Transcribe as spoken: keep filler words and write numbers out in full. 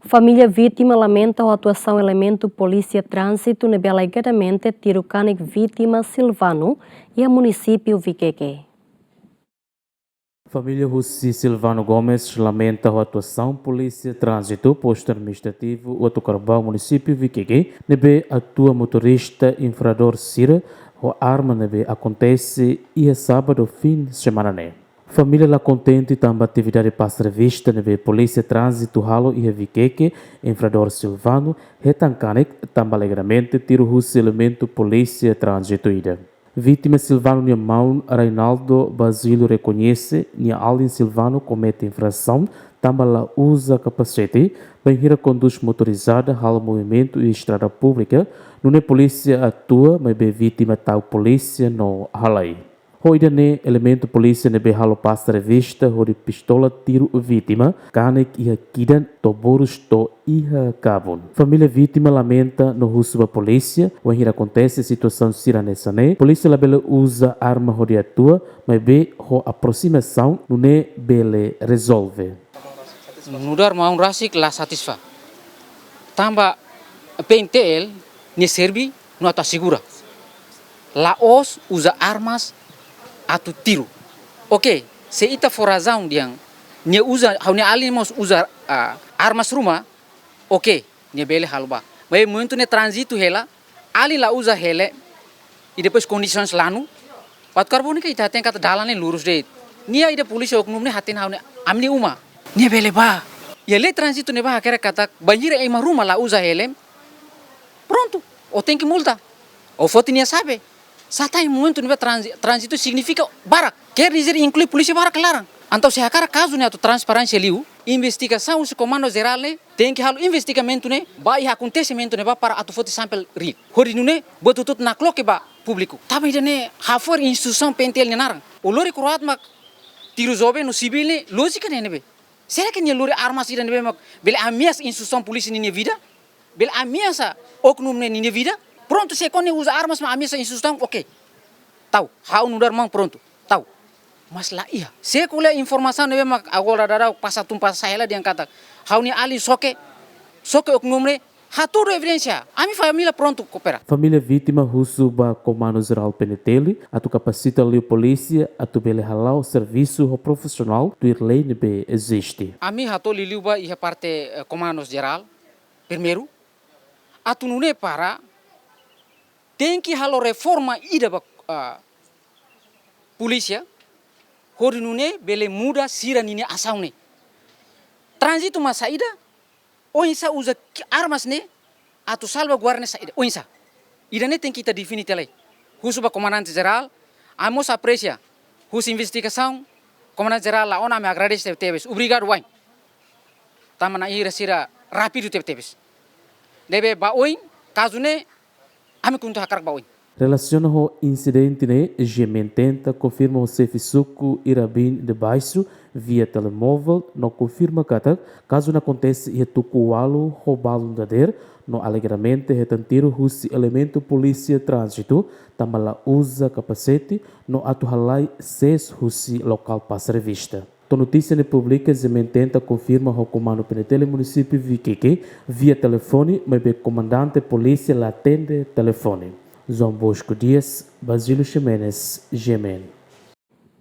Família vítima lamenta ho atuasaun elementu Polísia Tránzitu ne'ebé alegadamente tiru kanek vítima Silvano iha munisípiu Viqueque. Família husi Silvano Gomes lamenta ho atuasaun Polísia Tránzitu, Postu Administrativu Uatucarbau, munisípiu Viqueque, ne'ebé atua motorista infradór sira ho arma ne'ebé akontese iha sábadu fim de semana ne'e. Família la kontente tanba atividade pasa revista ne'ebé Polísia Tránzitu halo iha Viqueque, infradór Silvano hetan kanek tanba alegadamente tiru husi elementu Polísia Tránzitu ida. Vítima Silvano nia maun Reinaldo Basílio rekoñese nia alin Silvano komete infrasaun tanba la uza kapasete bainhira kondús motorizada halo movimentu iha estrada públika, nune'e polísia atua maibé vítima tau polísia no halai. Ho ida-ne'e elementu polísia ne'ebé halo pasa revista hodi pistola tiru vítima, kanek iha kidan to'o borus to'o iha kabun. Família vítima lamenta no husu ba polísia, wainhira akontese situasaun sira hanesan ne'e, polísia labele uza arma hodi atua, maibé ho aprosimasaun nune'e bele rezolve. Nu'udar maun rasik la satisfás. Tanba P N T L nia serve no atu asegura. La'ós uza armas atu tiru. Oke, se ita fó razaun dehan nia uza, ha'u-nia alin mós uza, ah, armas ruma, oke, nia bele halo ba. Maibé momentu ne'e tránzitu hela, alin la uza helm, i depois kondisaun lanu, Uatucarbau ne'e ita hatene katak dalan ne'e lurus de'it. Nia ida polísia oknum ne'e hatene ha'u-nia, ami-nia uma. Nia bele ba. Iha lei tránzitu ne'ebá hakerek katak, bainhira ema ruma la uza helm, prontu, ó tenke multa. Ó foti nia xave. Sá tan iha momentu ne'ebá tránzi-, tránzitu signifika barak. Quer dizer, inklui polísia barak laran. Entaun se hakarak kazu ne'e atu transparénsia liu, investigasaun husi Komandu Jerál ne'e tenke halo investigamentu ne'e ba iha akontesimentu ne'ebá para atu foti sampel reál. Hodi nune'e buat hotu-hotu nakloke ba públiku. Tanba ida-ne'e hafo'er instituisaun P N T L nia naran. Ó lori kroat mak tiru joven no sivíl ne'e, lójika ne'e ne'ebé? Será que nia lori armas ida ne'ebé mak bele ameasa instituisaun polísia ninia vida? Bele ameasa oknum ne'e ninia vida? Prontu, se kuandu nia uza armas mak ameasa instituisaun, oke. Tau, ha'u nu'udar maun prontu. Tau. Mas la iha. Se ko'alia informasaun ne'ebé mak agora daudaun pasa tun pasa hela dehan katak ha'u-nia alin xoke, xoke oknum ne'e, hatudu evidénsia. Ami família prontu koopera. Família vítima husu ba Komandu Jerál P N T L atu kapasita liu polísia atu bele hala'o servisu ho profisionál tuir lei ne'ebé eziste. Ami hato'o liuliu ba iha parte, eh, Komandu Jerál, primeiru, atu nune'e para tenke halo reforma ida ba, ah, polísia, hodi nune'e bele muda sira ninia asaun ne'e. Tránzitu mak saida, oinsá uza ki-, armas ne'e atu salvaguarda ne'e saida, oinsá. Ida-ne'e tenke ita define tiha lai. Husu ba Komandante Jerál, ami mós apresia husi investigasaun, Komandante Jerál la ona, ami agradese tebetebes. Obrigadu wa'in. Tanba na'i sira rápidu tebetebes. Ne'ebé ba oin, kazu ne'e, ami kontinua hakarak ba oin. Relasiona ho insidente ne'e, GMN tenta konfirma ho xefe suku Irabin de Baixo via telemóvel, no konfirma katak kazu ne'e akontese iha tuku ualu ho balun dadeer, no alegadamente hetan tiru husi elementu Polísia Tránzitu, tanba la uza kapasete, no atu halai sees husi lokál pasa revista. To'o notísia ne'e publika, GMN tenta konfirma ho Komandu P N T L munisípiu Viqueque via telefone, maibé komandante polísia la atende telefone. João Bosco Dias, Basílio Ximenes, GMN.